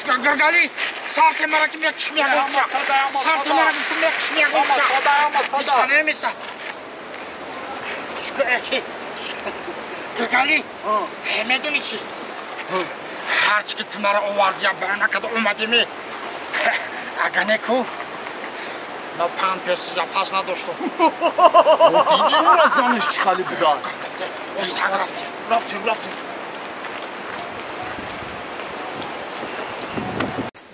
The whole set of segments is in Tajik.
Гыргали, сарте мара ки мекушм ягонча. Сарте мара ки мекушм ягонча. Ҳеч намеса. Кучка эки. Гыргали, медони чӣ? Ҳарчи ки ту мара овардия ба накада омадими. Ага не ку? Ма памперси запас надоштум. Диди ура занаш чӣ хали буда? Остаг рафтем. Рафтем, рафтем.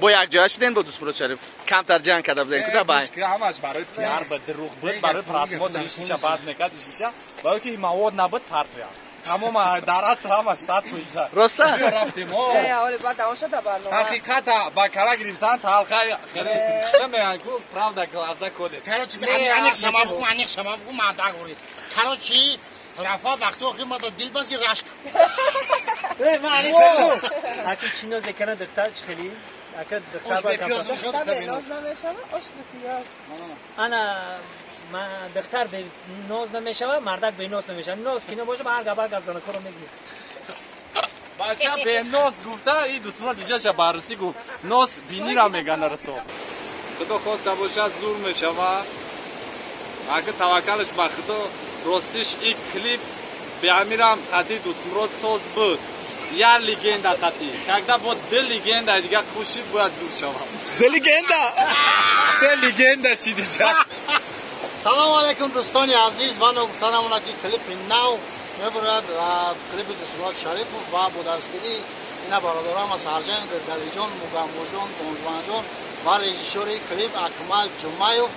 Бо якҷоя шудем бо Дӯстмурод Шариф. Камтар ҷанг карда будем, куда бай? Ҳамаш барои пиар ба дурӯғ буд, барои просмотр ишиша бад мекард, ишиша. Барои ки мавод набуд партоя. Тамом дар аср ҳамаш 100%. Роста? Рафтем, о. Ҳақиқата ба кара гирифтан талхай хеле чӣ мегӯянд ку правда глаза колет. Короче, аниқ шама бугу, аниқ шама бугу, мардак бурид. Короче, Рафат вақти охир ма дилбази рашк. Э, ма аниқ шама. Аки чӣ нозе кана духтар чӣ хели? Ака духтар ба Духтар бе ноз намешава, ош бе пиёз. Ана ма духтар бе ноз намешава, мардак бе ноз намешава. Ноз ки набоша, ба ҳар гап ҳар гап занакоро мегирад. Бача бе ноз гуфта, и Дӯстмурод иҷаша баррасӣ гуфт. Ноз бинира мегана расо. Худо хоста бошад зур мешава. Ака таваккалаш ба Худо, ростиш и клип беамирам қати Дӯстмурод соз буд. Я легенда қати. Когда вот д легенда дига хушид бояд зур шавам. Д легенда? Се легенда шидиҷа. Салом алейкум дӯстони азиз, ман гуфтанам она ки клипи нав мебурад клипи Дӯстмурод Шарипов ва бо дастгирии ина бародарам Сарҷан, Гиргалиҷон, Мугамбоҷон, Бонжванҷон ва режиссёри клип Акмал Ҷумаев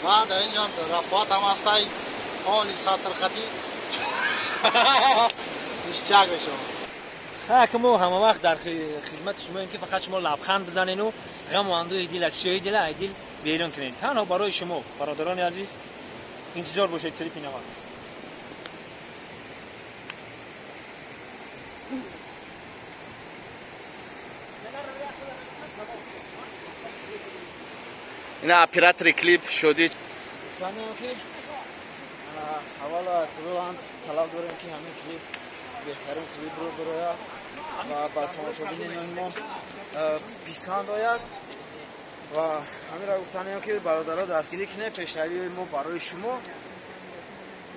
ва дар ин ҷо Рафоат ҳам ҳастай ҳоли сатрқати иштиёк мешавад. Ха, мо ҳама вақт дар хизмати шумоем ки фақат шумо лабханд бизанену ғаму андӯҳи дил аз сиёҳи дила ай дил берун кунед. Танҳо барои шумо, бародарони азиз, интизор бошед клипи нава. Ина оператори клип шуди. Гуфтанем ки аввал аз Худованд талаб дорем ки ҳамин клип беҳтарин клип ро бирояд ва ба тамошобинони мо писанд ояд ва ҳаминро гуфтанем ки бародаро дастгирӣ кунед, пешравии мо барои шумо,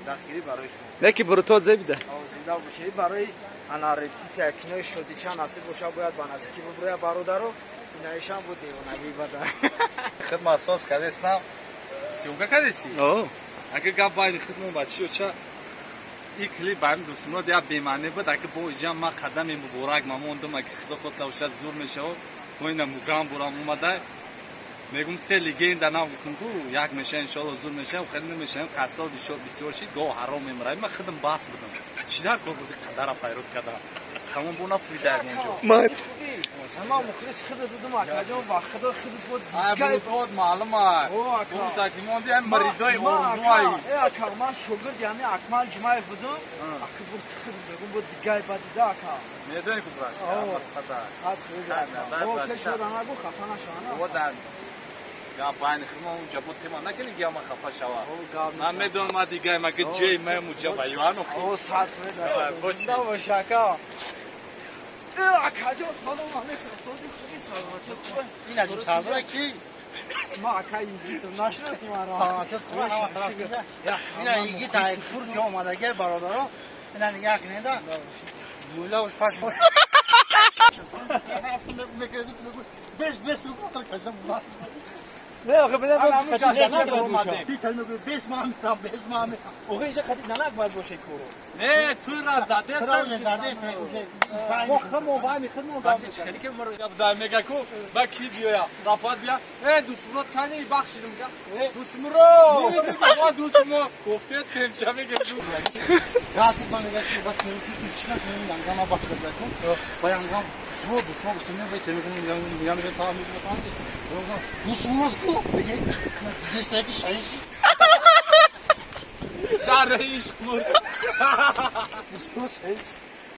дастгирӣ барои шумо. Не ки бурутот зебида. Зинда бошед. Барои ана репетитсия кинои шодича насиб боша, бояд ба наздикӣ биброяд бародаро. Инаишам буд девонагӣ бада. Хидмат соз кардесам. Съёмка кардеси? О. Агар гап байни хидмат бачиё ча и клип ба ҳамин Дӯстмурод як бемаъне буд, ака бо иҷа ма қадами муборак ма мондам, ака Худо хоста бошад зур мешавад. Бо ина мугам бурам омада. Мегум се легенда нав гуфтум ку як меша иншоалло зур мешавам, хеле намешавам, қассоб бисёр шид, гоҳ ҳаром мемирам. Ман худам бас будам. Чӣ дар кор буди қадара файрод кардам. Тамом бо нафуида ягонҷо. Ама мухлис худат будум акаҷон, ва Худо худат буд. Ай бурутот маълум ай. Бурута ки монди ай маридои орзуай. Э ака, ман шогирд яъне Акмал Ҷумаев будум. Ака бурт худат мегум буд дигай ба дида ака. Медони ку браш? Сада. 100% ака. О пеш шуда нагу хафа нашава. О дар гап байни худмон унҷа бо тема накунӣ ки ама хафа шава. Ман медонам ма дигай ма ки ҷей мем унҷа ба юану. О 100%. Зинда бош ака. Акаҷон салом алейкум. Сози хуби саломатӣ хубе. Ин аҷиб сардора ки? Ма ака йигитам нашинохтӣ маро. Саломатӣ хубе, ҳама тараф хубе. Ина йигит ай Туркия омадаги бародаро. Ина нигаҳ кунеда. Мӯйлавш паш беш беш Не, охе бля, хати занак бояд боша. Ти тел мегӯй бес ма мерам, бес ма мерам. Охе иҷа хати занак бояд боша кору. Не, ту ра задест. Ту задест, уже. Мо хмо байни хмо хеле ки маро да мега ку ба ки биёя. Рафат бия. Э, Дӯстмурод кани бахшидам га. Дӯстмурод. Ма Дӯстмурод гуфте семча мега. Гати ба мега ки бас мега ки ичка кани янгама бахшида ку. Ба янгам Дӯстмурод, Дӯстмурод гуфтем бай телефон янгам янгам та мега та. Дӯстмурод ку мега дидеста ки шаиш. Дар ишқ муш. Дӯстмурод шаиш.